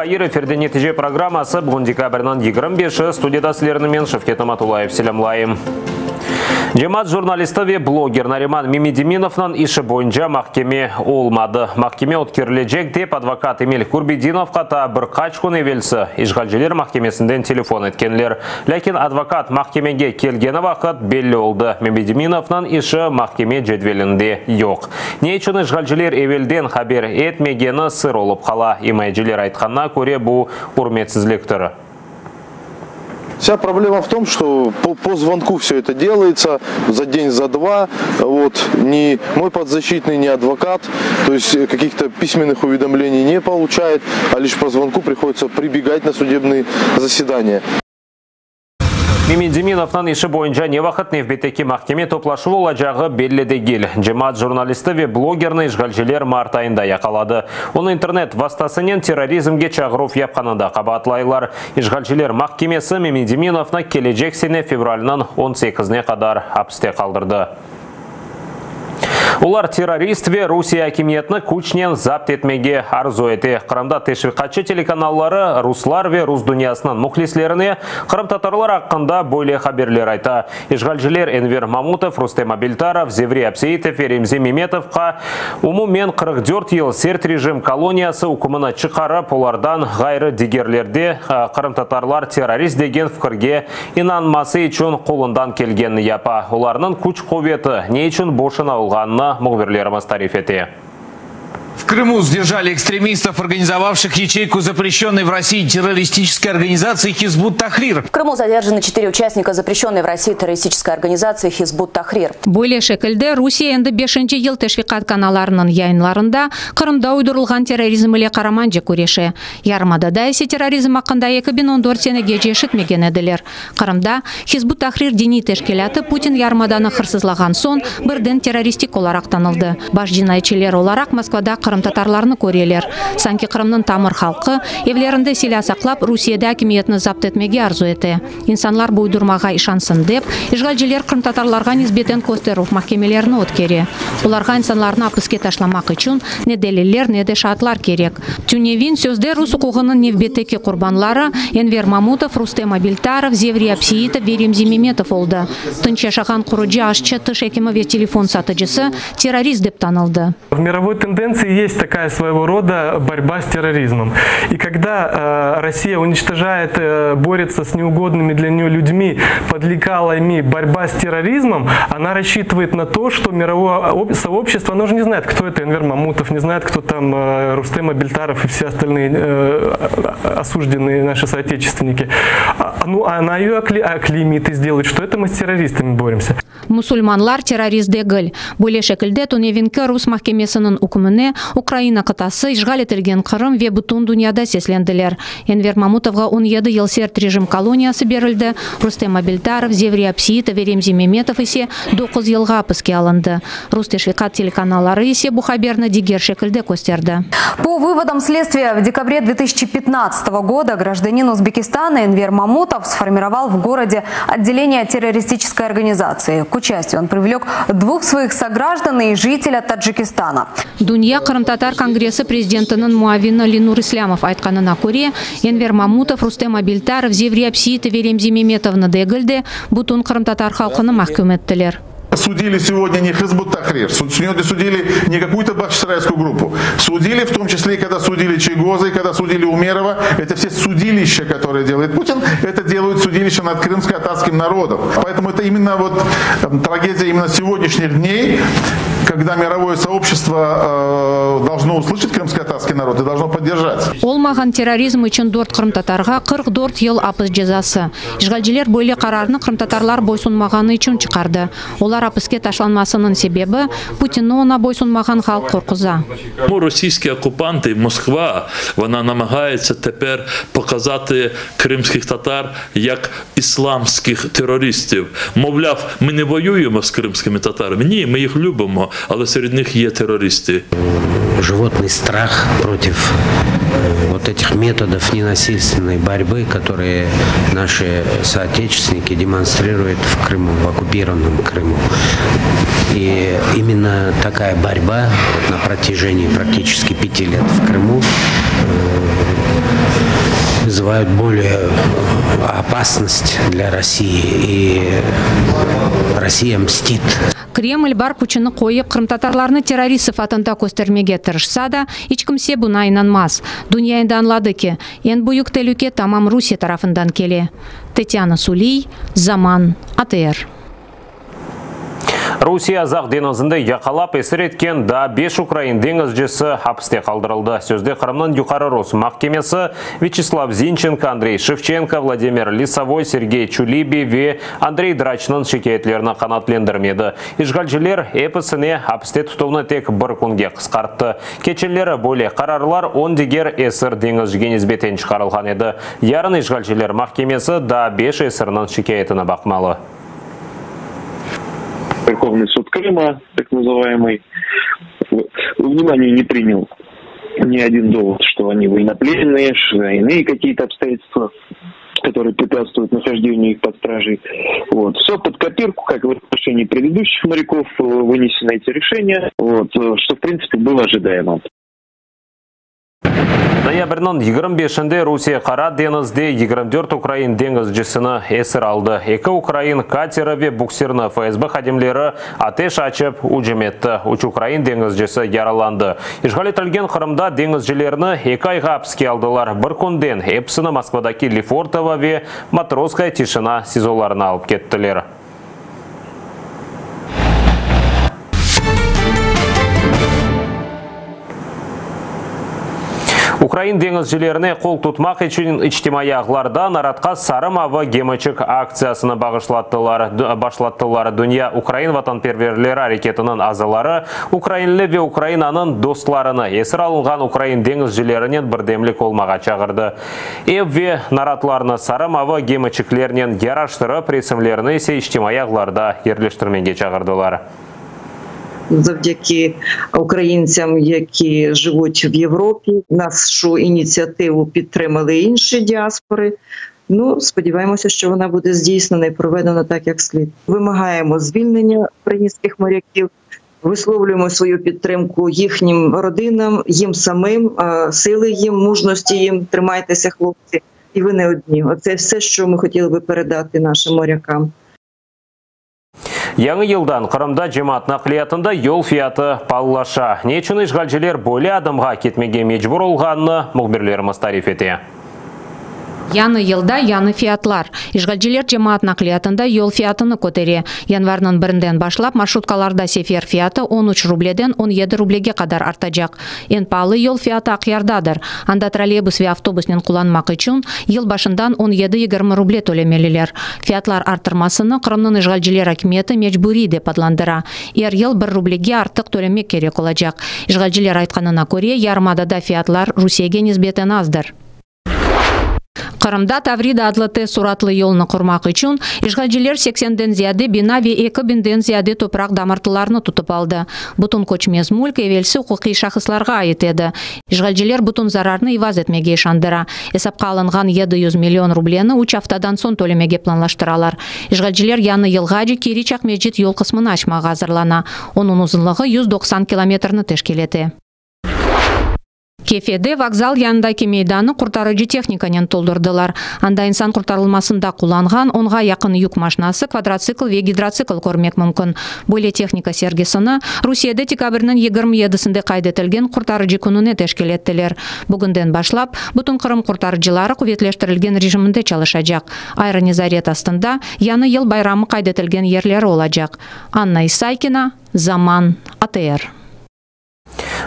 Hayır, efirde Netice programması. Bugün dekabrniñ 25-i, studiyada sizlerni men, Şevket Namatullayev, selâmlayım. Cemaat jurnalisti ve bloger Nariman Memedeminovnıñ işi boyunca mahkeme olmadı. Mahkeme ötkerilecek dep advokat Emil Kurbedinovqa taa bir qaç kün evelsi işğalciler mahkemesinden telefon etkenler. Lâkin advokat mahkemege kelgeni vaqıt belli oldı, Memedeminovnıñ işi mahkeme cedvelinde yoq. Ne içün işğalciler evelden haber etmegeni sır olıp qala. İmayeciler aytqanına köre, bu ürmetsizliktir. Вся проблема в том, что по звонку все это делается за день, за два. Вот, ни мой подзащитный, ни адвокат, то есть каких-то письменных уведомлений не получает, а лишь по звонку приходится прибегать на судебные заседания. Memedeminovnıñ işi boyunca ne vaqıt nevbetteki mahkeme toplaşuvı olacağı belli degil. Cemaat jurnalisti ve blogerni işğalciler mart ayında yaqaladı. Onı internet vastasınen terrorizmge çağıruv yapqanında qabaatlaylar. İşğalciler mahkemesi Memedeminovnı kelecek sene fevralniñ 18-ine qadar apiste qaldırdı. Olar terrorist ve Rusiye akimiyetini küçnen zapt etmege arzu ete. Qırımda teşviqatçı telekanalları ruslar ve rus dünyasınıñ mühlislerine qırımtatarlar aqqında böyle haberler ayta. İşğalciler Enver Mamutov, Rustem Abiltarov, Zevri Abseitov ve Remzi Memetovqa umumen 44 yıl sert rejim koloniyası ükmüni çıqarıp, olardan ğayrı digerlerde qırımtatarlar terrorist degen fikirge inanması içün qolundan kelgenini yapa. Olarnıñ küç-quveti ne içün boşuna olğanını mühbirlerimiz tarif ete. В Крыму задержали экстремистов, организовавших ячейку запрещенной в России террористической организации «Хизбут Тахрир». В Крыму задержаны четыре участника запрещенной в России террористической организации «Хизбут Тахрир». Böyle şekilde Rusiye endi beşinci yıl teşviqat kanallarınıñ yayınlarında Qırımda uydurılğan terrorizm ile qaramanca küreşe. Yarımadada ise terrorizm aqqında 2014 senegece eşitmegen ediler. Qırımda Hizb ut-Tahrir diniy teşkilâtı Putin yarımadanı hırsızlağan soñ birden terroristik olaraq tanıldı. Baş cinayetçiler olaraq Moskvada qırımtatarlarnı köreler. Sanki Qırımnıñ tamır halqı evlerinde silâ saqlap Rusiyede akimiyetni zapt etmege arzu ete. İnsanlar bu uydurmağa işansın dep, işğalciler qırımtatarlarğa nisbeten kösterüv mahkemelerini ötkere. Olarğa insanlarnı apiske taşlamaq içün ne deliller, ne de şaatlar kerek. Tünevin sözde rus uquğınıñ nevbetteki qurbanları Enver Mamutov, Rustem Abiltarov, Zevri Abseitov ve Remzi Memetov oldı. Tınç yaşağan qurucı, aşçı, tiş ekimi ve telefon satıcısı terrorist dep tanıldı. В мировой тенденции есть такая своего рода борьба с терроризмом. И когда Россия уничтожает, борется с неугодными для нее людьми под лекалами борьба с терроризмом, она рассчитывает на то, что мировое сообщество, оно же не знает, кто это Энвер Мамутов, не знает, кто там Рустем Абильтаров и все остальные осужденные наши соотечественники. Ну, она ее оклеймит и сделает, что это мы с террористами боремся. Musulmanlar terrorist degil. Böyle şekilde tünevinki rus mahkemesiniñ ükmüne Ukraina qıtası, işğal etilgen Qırım ve bütün dünyada seslendiler. Enver Mamutovğa 17 yıl sert rejim koloniyası berildi, Rustem Abiltarov, Zevri Abseitov ve Remzi Memetov ise 9 yılğa apiske alındı. Rus teşviqat telekanalları ise bu haberni diger şekilde kösterdi. По выводам следствия, в декабре 2015 года гражданин Узбекистана Энвер Мамутов сформировал в городе отделение террористической организации. К участию он привлек двух своих сограждан и жителя Таджикистана. Dünya Qırımtatar Kongressi prezidentiniñ muavini Lenur İslâmov aytqanına köre, Enver Mamutov, Rustem Abiltarov, Zevri Abseitov ve Remzi Memetovnı degil de, bütün qırımtatar halqını mahküm ettiler. Судили сегодня не Хизбут Тахрир, сегодня судили не какую-то бахчисарайскую группу. Судили в том числе, и когда судили Чийгоза, и когда судили Умерова. Это все судилища, которые делает Путин, это делают судилища над крымско-татарским народом. Поэтому это именно вот трагедия именно сегодняшних дней, когда мировое сообщество должно услышать крымско-татарский народ и должно поддержать. Olmağan terrorizm içün dört qırımtatarğa 44 yıl apis cezası. İşğalciler böyle qararnı qırımtatarlar boysunmağanı içün çıqardı. Olar apiske taşlanmasınıñ sebebi Putinni oña boysunmağan halq qorquza. Тому російські окупанти, Москва, вона намагається тепер показати кримських татар як ісламських терористів. Мовляв, ми не воюємо з кримськими татарами. Ні, ми їх любимо, але серед них є терористи. Животный страх против вот этих методов ненасильственной борьбы, которые наши соотечественники демонстрируют в Крыму, в оккупированном Крыму. И именно такая борьба вот на протяжении практически 5 лет в Крыму. Вызывают более опасность для России, и Россия мстит. Kreml bar küçüni qoyıp, qırımtatarlarnı terrorist sıfatında köstermege tırışsa da, iç kimse buña inanmaz. Dünya endi añladı ki, eñ büyük telüke tamam Rusiye tarafından kele. Tetyana Suliy, Zaman, ATR. Rusiye Azaq deñizinde yaqalap esir etken daa beş ukrain deñizcisi apiste qaldırıldı. Sözde Qırımnıñ Yuqarı Rus mahkemesi Vyaçeslav Zinçenko, Andrey Şevçenko, Vladimir Lisovoy, Sergey Çulibi ve Andrey Draçnıñ şikâyetlerini qanaatlendirmedi. İşğalciler episine apiste tutuvnı tek bir künge qısqarttı. Keçenleri böyle qararlar on diger esir deñizcige nisbeten çıqarılğan edi. Yarın işğalciler mahkemesi daa beş esirniñ şikâyetini baqmalı. Верховный суд Крыма, так называемый, внимание не принял ни один довод, что они военнопленные, что иные какие-то обстоятельства, которые препятствуют нахождению их под стражей. Вот. Все под копирку, как и в отношении предыдущих моряков, э, вынесены эти решения, вот, э, что, в принципе, было ожидаемо. Noyabrniñ 25-inde Rusiye Qara deñizde 24 ukrain deñizcisini esir aldı. Eki ukrain kateri ve buksirni FSB hadimleri ateş açıp ücüm etti. Üç ukrain deñizcisi yaralandı. İşğal etilgen Qırımda deñizcilerni eki ayğa apiske aldılar. Bir künden episini Moskvadaki Lefortovo ve Matrosskaya tişina SİZOlarına alıp kettiler. Ukrain deñizcilerine qol tutmaq içün içtimaiy ağlarda Naratqa sarı-mavı gemiçik aktsiyasını bağışlattılar, başlattılar. Dünya ukrain vatanperverleri areketiniñ azaları ukrainli ve Ukrainanıñ dostlarını esir alınğan ukrain deñizcilerinen birdemlik olmağa çağırdı. Ev ve naratlarnı sarı-mavı gemiçiklernen yaraştırıp, resimlerini ise içtimaiy ağlarda yerleştirmege çağırdılar. Завдяки українцям, які живуть в Європі, нашу ініціативу підтримали інші діаспори. Ну, сподіваємося, що вона буде здійснена і проведена так, як слід. Вимагаємо звільнення українських моряків, висловлюємо свою підтримку їхнім родинам, їм самим, сили їм, мужності їм. Тримайтеся, хлопці, і ви не одні. Оце все, що ми хотіли би передати нашим морякам. Yañı yıldan Qırımda cemaat naqliyatında yol fiyatı paalılaşa. Ne içün işğalciler böyle adımğa ketmege mecbur olğanını mühbirlerimiz tarif ete. Yañı yılda yañı fiyatlar. İşğalciler cemaat naqliyatında yol fiyatını kötere. Yanvarniñ birinden başlap marşrutkalarda sefer fiyatı on üç rubleden on yedi rublege qadar artacaq. Eñ paalı yol fiyatı Aqyardadır. Anda trolleybus ve avtobusnen qullanmaq içün yıl başından on yedi 20 ruble tölemeliler. Fiyatlar arttırmasını Qırımnıñ işğalciler akimiyeti mecburiy dep adlandıra. Er yıl bir rublege artıq tölemek kerek olacaq. İşğalciler aytqanına köre, yarımadada fiyatlar Rusiyege nisbeten azdır. Qırımda Tavrida adlı tez suratlı yolnı qurmaq içün işğalciler seksenden ziyade bina ve eki biñden ziyade topraq damartılarını tutıp aldı. Bütün köçmez mülk evelsi uquqiy şahıslarğa ait edi. İşğalciler bütün zararnı ivaz etmege işandıra. Esapqa alınğan 700 million rubleni üç aftadan soñ tölemege planlaştıralar. İşğalciler yañı yılğace Keriç Aqmescit yol qısmını açmağa azırlana. Onıñ uzunlığı 190 kilometrni teşkil ete. Kefede vokzal yanındaki meydanı qurtarıcı tehnikanen toldurdılar. Anda insan qurtarılmasında qullanğan onğa yaqın yük maşinası, kvadrotsikl ve gidrotsikl körmek mümkün. Böyle tehnika sergisini Rusiyede dekabrniñ 27-sinde qayd etilgen Qurtarıcı kününe teşkil ettiler. Bugünden başlap bütün Qırım qurtarıcıları quvetleştirilgen rejiminde çalışacaq. Ayrı nezaret astında Yañı yıl bayramı qayd etilgen yerleri olacaq. Anna Isaykina, Zaman, ATR.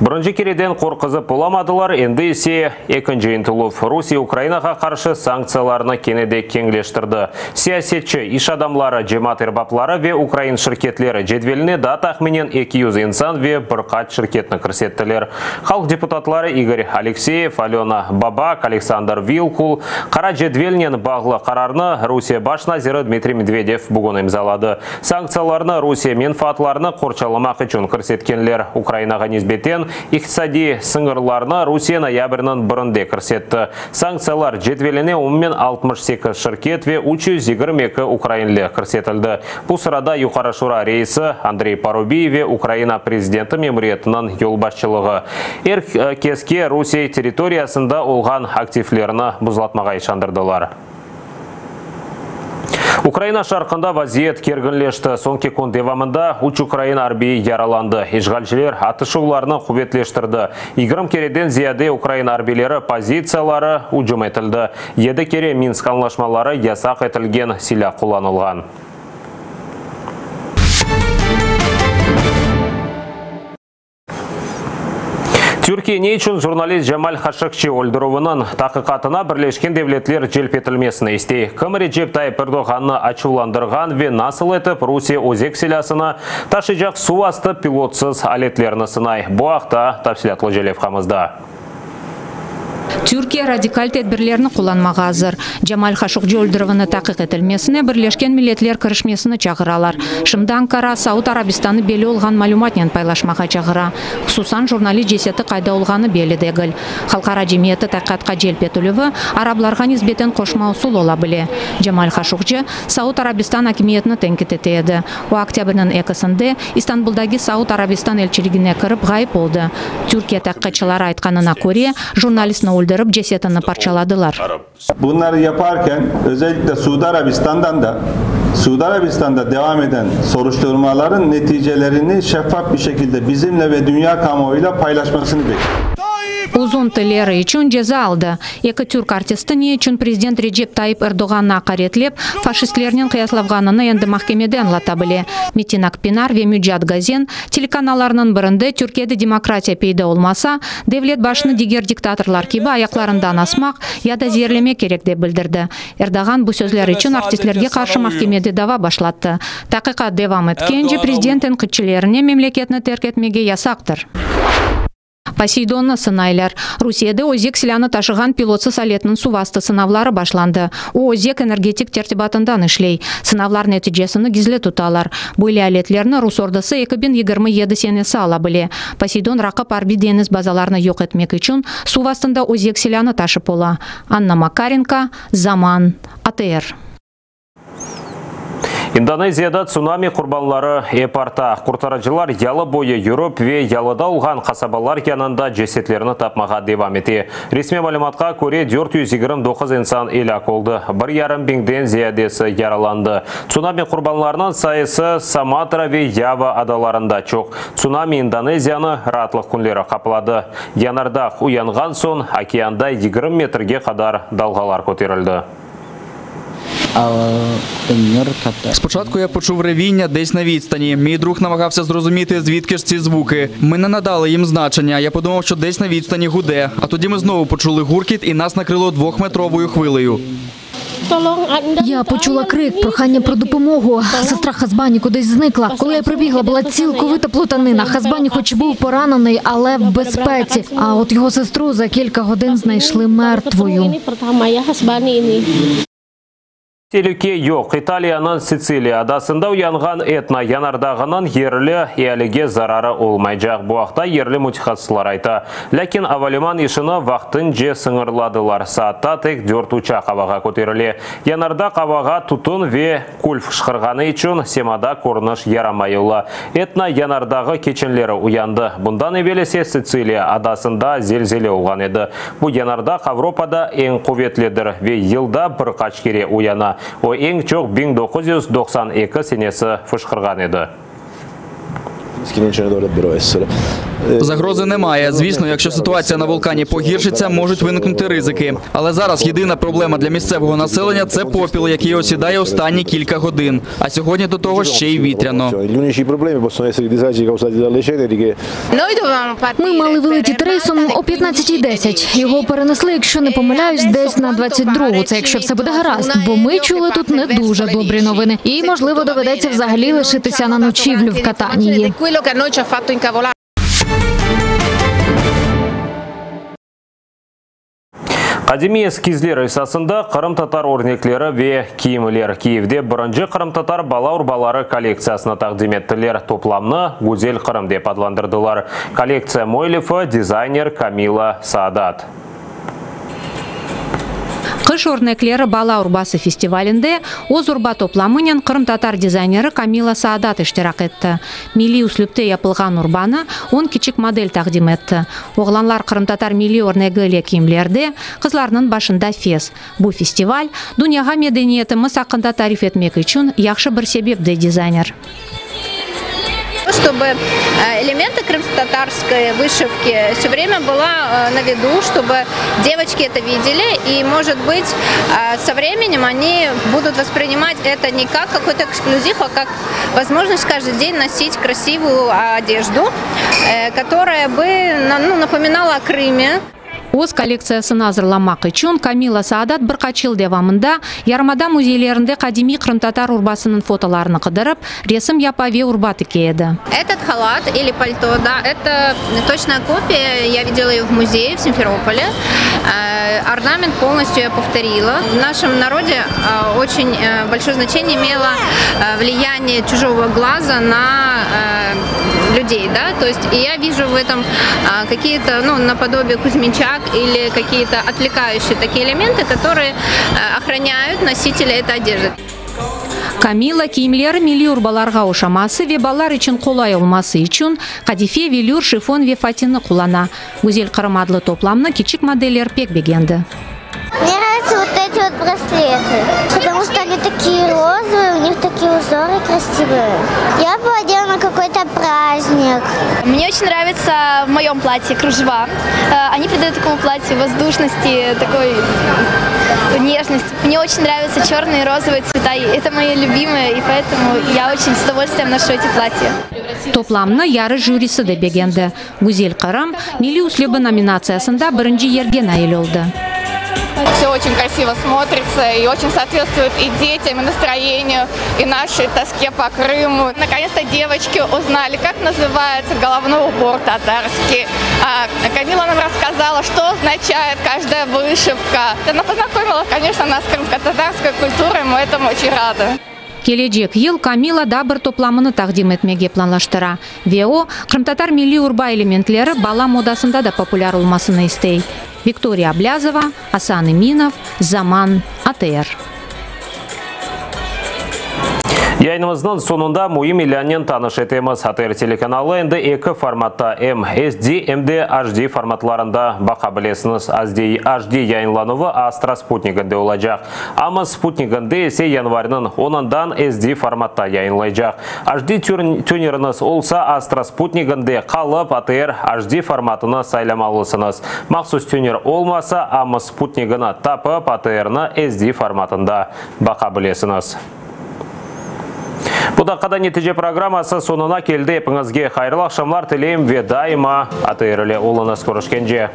Birinci kereden qorquzıp olamadılar, endi ise ekinci ıntıluv. Rusiye Ukrainağa qarşı sanktsiyalarnı kene de keñleştirdi. Siyasetçi, iş adamları, cemaat erbapları ve ukrain şirketleri cedveline daa tahminen 200 insan ve bir qaç şirketni kirsettiler. Halq deputatları İgor Alekseyev, Alena Babak, Aleksandr Vilkul qara cedvelnen bağlı qararnı Rusiye baş naziri Dmitriy Medvedev bugün imzaladı. Sanktsiyalarnı Rusiye menfaatlarını qorçalamaq içün kirsetkenler Ukrainağa nisbeten. nisbeten iqtisadiy sıñırlarnı Rusiye noyabrniñ birinde kirsetti. Sanktsiyalar cedveline umumen 68 şirket ve 322 ukrainli kirsetildi. Bu sırada Yuqarı Şura reisi Andrey Parubiy ve Ukraina prezidenti memuriyetiniñ yolbaşçılığı er keske Rusiye territoriyasında olğan aktivlerini buzlatmağa işandırdılar. Ukraina şarqında vaziyet kerginleşti. Soñki kün devamında üç ukrain arbiyi yaralandı. İşğalciler atışuvlarnı quvetleştirdi. 20 kereden ziyade ukrain arbiyleri pozitsiyaları ücüm etildi. Yedi kere Minsk añlaşmaları yasaq etilgen silâ qullanılğan. Türkiye ne içün jurnalist Cemal Haşıqçı öldürüviniñ taqiqatına Birleşken Devletler celp etilmesini istey? Kim Recep Tayyip Erdoğannı açuvlandırğan ve nasıl etip Rusiye özek silâsını taşıycaq suv astı pilotsız aletlerini sınay? Bu aqta tafsilâtlıca levhamızda. Türkiye radikal tedbirlerni qullanmağa azır. Cemal Haşuqci öldürüvini taqiq etilmesine Birleşken Milletler kirişmesini çağıralar. Şimdi Ankara Saud Arabistanı belli olğan malümatnen paylaşmağa çağıra. Hususan, jurnalist ceseti qayda olğanı belli degil. Halqara cemiyeti taqiqatqa celp etilüvi arablarğa nisbeten qoşma usul ola bile. Cemal Haşuqci Saud Arabistan akimiyetini tenqit ete edi. O, oktâbrniñ ekisinde İstanbuldaki Saud Arabistan elçiligine kirip ğayıp oldı. Türkiye taqiqatçıları aytqanına köre, jurnalistni öldürip, cesetini parçaladılar. Bunları yaparken özellikle Suudi Arabistan'dan da Suudi Arabistan'da devam eden soruşturmaların neticelerini şeffaf bir şekilde bizimle ve dünya kamuoyuyla paylaşmasını bekliyoruz. Uzun tilleri içün ceza aldı. Eki türk artisti ne içün prezident Recep Tayyip Erdoğannı aqaretlep, faşistlernen qıyaslavğanını endi mahkemede añlata bile. Metin Akpinar ve Mücat Gazen telekanallarnıñ birinde Türkiyede demokratiya peyda olmasa, devlet başını diger diktatorlar kibi ayaqlarından asmaq ya da zeerlemek kerek dep bildirdi. Erdoğan bu sözler içün artistlerge qarşı mahkemede dava başlattı. Taqiqat devam etkence prezident tenqitçilerine memleketni terk etmege yasaqtır. Poseydonnı sınaylar. Rusiyede özek silânı taşığan pilotsız aletniñ suv astı sınavları başlandı. O, özek energetik tertibatından işley. Sınavlar neticesini gizli tutalar. Böyle aletlerni rus ordusı 2027 senesi ala bile. Poseydon raqip arbiy deñiz bazalarını yoq etmek içün suv astında özek silânı taşıp ola. Anna Makarenko, Zaman, ATR. İndoneziyada tsunami qurbanları ep arta. Qurtarıcılar yalı boyu yürip ve yalıda olğan qasabalar yanında cesetlerni tapmağa devam ete. Resmiy malümatqa köre, 429 insan elâk oldı, bir yarım biñden ziyadesi yaralandı. Tsunami qurbanlarınıñ sayısı Sumatra ve Yava adalarında çoq. Tsunami İndoneziyanı raatlıq künleri qapladı. Yanardağ uyanğan soñ okeanda 20 metrge qadar dalğalar köterildi. Спочатку я почув ревіння десь на відстані. Мій друг намагався зрозуміти, звідки ж ці звуки. Ми не надали їм значення. Я подумав, що десь на відстані гуде. А тоді ми знову почули гуркіт і нас накрило двохметровою хвилею. Я почула крик, прохання про допомогу. Сестра Хазбані кудись зникла. Коли я прибігла, була цілковита плутанина. Хазбані хоч і був поранений, але в безпеці. А от його сестру за кілька годин знайшли мертвою. Telüke yoq. İtaliyanıñ Siciliya adasında uyanğan Etna yanardağınıñ yerli ealige zararı olmaycaq. Bu aqta yerli mütehassıslar ayta. Lâkin avaliman işini vaqtınce sıñırladılar, saatta tek dört uçaq avağa köterile. Yanardağ avağa tütün ve kül fışqırğanı içün semada körüniş yaramay ola. Etna yanardağı keçenleri uyandı. Bundan evel ise Siciliya adasında zelzele olğan edi. Bu yanardağ Avropada eñ quvetlidir ve yılda bir qaç kere uyana. O, eñ çoq 1992 senesi fışqırğan edi. Загрози немає. Звісно, якщо ситуація на вулкані погіршиться, можуть виникнути ризики. Але зараз єдина проблема для місцевого населення – це попіл, який осідає останні кілька годин. А сьогодні до того ще й вітряно. Ми мали вилетіти рейсом о 15:10. Його перенесли, якщо не помиляюсь, десь на 22-у. Це якщо все буде гаразд, бо ми чули тут не дуже добрі новини. І, можливо, доведеться взагалі лишитися на ночівлю в Катанії. Qadimiy eskizler esasında qırımtatar örnekleri ve kiyimler Kiyevde birinci qırımtatar bala urbaları kollektsiyasını taqdim ettiler. Toplamnı Güzel Qırım dep adlandırdılar. Kollektsiya müellifi, dizayner Kamila Saadat. Qış örnekleri bala urbası festivalinde öz urba toplamınen qırımtatar dizayneri Kamila Saadat iştirak etti. Milliy üslüpte yapılğan urbanı on kiçik model taqdim etti. Oğlanlar qırımtatar milliy örnegi ile kiyimlerde, qızlarnıñ başında fes. Bu festival, dünyağa medeniyetimiz aqqında tarif etmek içün yahşı bir sebep, dey dizayner. Чтобы элементы крымско-татарской вышивки все время была на виду, чтобы девочки это видели, и, может быть, со временем они будут воспринимать это не как какой-то эксклюзив, а как возможность каждый день носить красивую одежду, которая бы ну, напоминала о Крыме. Öz kollektsiyasını azırlamaq içün Kamila Saadat bir qaç yıl devamında yarımada müzeylerinde qadimiy qırımtatar urbasınıñ fotolarını qıdırıp, resim yapa ve urba tike edi. Этот халат или пальто, да, это точная копия, я видела ее в музее в Симферополе. Орнамент полностью я повторила. В нашем народе очень большое значение имело влияние чужого глаза на людей, да, то есть и я вижу в этом какие-то, ну, наподобие кузьмичак или какие-то отвлекающие такие элементы, которые охраняют носителя этой одежды. Kamila kiyimleri milliy urbalarğa oşaması ve balalar içün qolay olması içün qadife, velür, şifon ve fatinni qullana. Güzel Qırım adlı toplamnı kiçik modeller pek begendi. Мне нравятся вот эти вот браслеты, потому что они такие розовые, у них такие узоры красивые. Я бы одела на какой-то праздник. Мне очень нравится в моем платье кружева. Они придают такому платью воздушности, такой нежности. Мне очень нравятся черные и розовые цвета. Это мои любимые, и поэтому я очень с удовольствием ношу эти платья. Toplamnı yarış jürisi de begendi. Güzel Qırım milliy üslübi nominatsiyasında birinci yerge nail oldı. Все очень красиво смотрится и очень соответствует и детям, и настроению, и нашей тоске по Крыму. Наконец-то девочки узнали, как называется головной убор татарский. А Камила нам рассказала, что означает каждая вышивка. Она познакомила, конечно, нас с крымско-татарской культурой, мы этому очень рады. Kelecek yıl Kamila daa bir toplamını taqdim etmege planlaştıra. Ve o, qırımtatar milliy urba elementleri bala modasında da populâr olmasını istey. Viktoriya Ablâzova, Asan Eminov, Zaman, ATR. Yayınımıznıñ soñunda müim ilânnen tanış etemiz. ATR telekanalı endi eki formatta, em SD, em de HD formatlarında baqa bilesiñiz. HD yayınlanuvı Astra sputniginde olacaq. Amma sputniginde ise yanvarniñ onundan SD formatta yayınlaycaq. HD tüneriñiz olsa, Astra sputniginde qalıp, ATR HD formatını saylamalısıñız. Mahsus tüner olmasa, amma sputnigini tapıp, ATRni SD formatında baqa bilesiñiz. Bu daqqada Netice programması soñuna keldi. Epiñizge hayırlı aqşamlar tileyim ve daima ATR ile oluñız. Körüşkence!